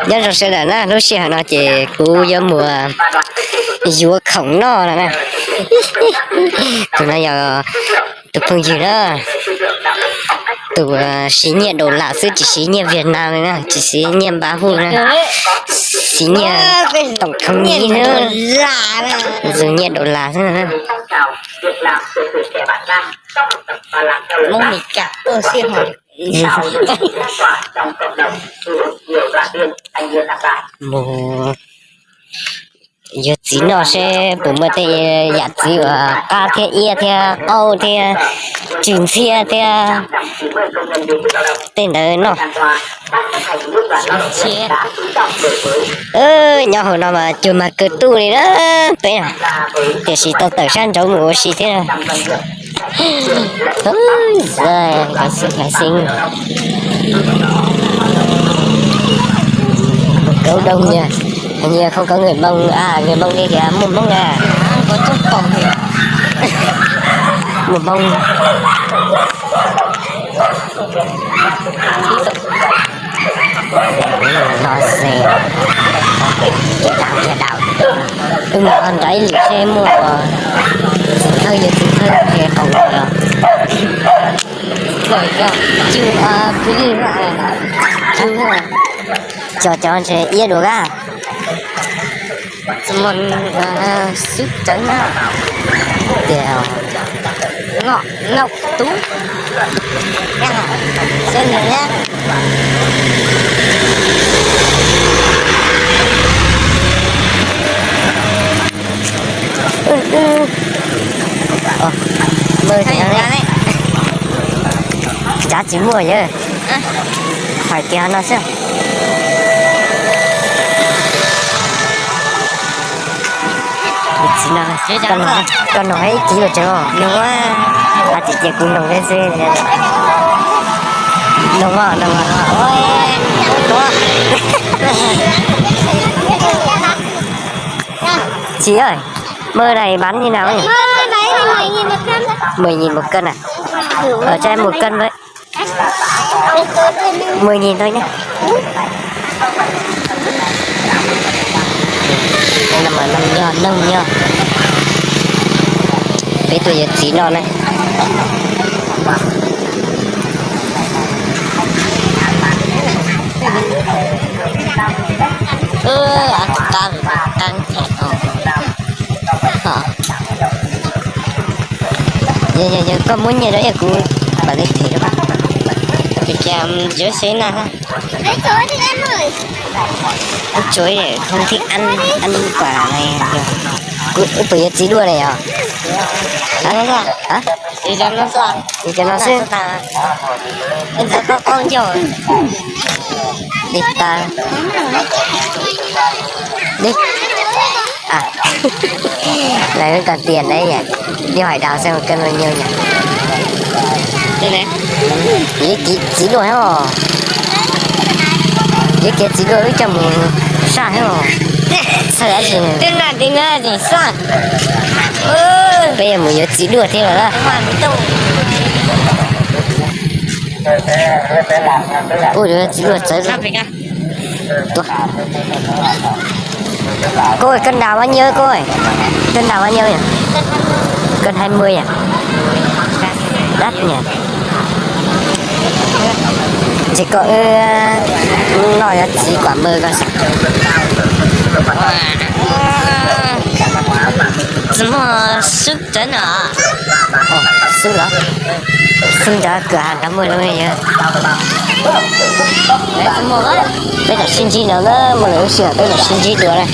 Nyob zoo sawv daws na, lub sij hawm no ces kuv yuav mus yuav khoom noj no na. Tus no yog tus phooj ywg na, tus siv nyiaj dollar xwb, tsis siv nyiaj Vietnam li na, tsis siv nyiaj npa hu na, siv nyiaj tổng thống Mỹ na, dùng nyiaj dollar xwb na. Mus yuav txiv noj seb puas muaj tej yam txiv uas qab thiab iab thiab qaub thiab tsw ntxhiab thiab tej ntawd noj. Nyob hauv no mas cuag mag kaw tuj li na peb, tiam sis tau tawm sab nraud mus ua si thiab. Khaiv xeeb, khaiv xeeb. Kaub doog, không có người Mông à, người Mông đi kìa, Mông Mông à. Mông Mông. Los xe, ces tau kiag tau. Wb mus nrad ib lwm seb muaj txiv thawj, yog txiv thawj ces qaum los. Cov cov ntshe iab dua kab. Xwb tseev na. Tias ngoj ngaum tub. Seb nws na. Tsav tsis muaj yawg. Hais tias no xwb. Koj noog ib kiv los tsev os. Hais tias kuv noog xwb. Noog os, noog os. Txiv ơi, mơ này bán như nào nhỉ? Mười nghìn một cân à? Ờ, cho em một cân với. Mười nghìn thôi nhé. Noj noj noj. Peb tuaj yuav txiv noj na. Koj muab nyiaj rau kuv, kuv yuav xav na. Ub, tsuav không thích ăn, ăn quả này. Ub, puas yuav txiv duaj ne yog? Hả? Hả? Cov no xwb. Li tas. Li. À. Này vẫn còn tiền đấy nhỉ? Đi hỏi Đào xem một cân bao nhiêu nhỉ? Yuav kev txiv duaj os. Yuav kev txiv duaj wb coj mus saj thiab os. Saj dab tsi? Peb yuav mus yuav txiv duaj thiab lawm. Ua yuav txiv duaj txawv. Cô ơi, cân đào bao nhiêu cô ơi? Cân đào bao nhiêu nhỉ? Cân hai mươi à? Đắt nhỉ? Chỉ có, ơ, no yuav txiv quả mơ coi sao. Tsis muaj xwb tsev no. Xwb los? Xwb nrad kws has nrad muaj lub ne yog. Peb tam sib ntsib no na, muaj lwm lub sij hawm peb mam sib ntsib dua na.